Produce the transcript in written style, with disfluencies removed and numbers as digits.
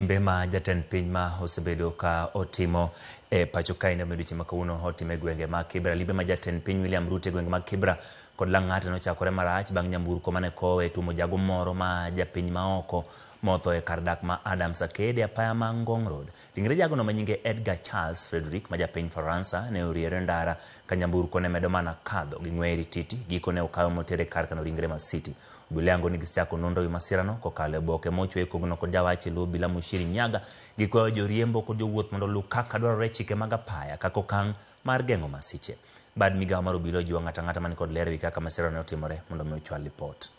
Limbe ma jatend piny ma osebedo ka otimo e pacho kae ne odiochieng' ma kawuono otime e gwenge mag Kibra. Limbe ma jatend piny William Ruto e gwenge mag Kibra kod Lang'ata nochakore marach bang' nyamburko mane kowe tuomo jago moro ma japiny maoko motho e kar dak ma Adams Arcade e apaya ma Ngong Road. Ringre jagono ma nyinge Edgar Charles Frederick ma japiny Faransa ne oriere ndara ka nyamburko ne medo mana kadho gi ng'weye rititi. Gikone okawe motere kar kano ringre ma City. Obila yango ni gisechako nonro ewi masirano kokalo e oboke mochwe e kogno kod jawach e luo obila Mushiri Nyaga. Gikwayo joriembo kod jowuoth mondo oluw kaka dwarore chike mag apaya kaka okang' mar geng'o masiche. Bad migawo mar obila ojiwo ng'ato ang'ata man kod ler ewi kaka masirano ne otimore mondo mi ochwal lipot.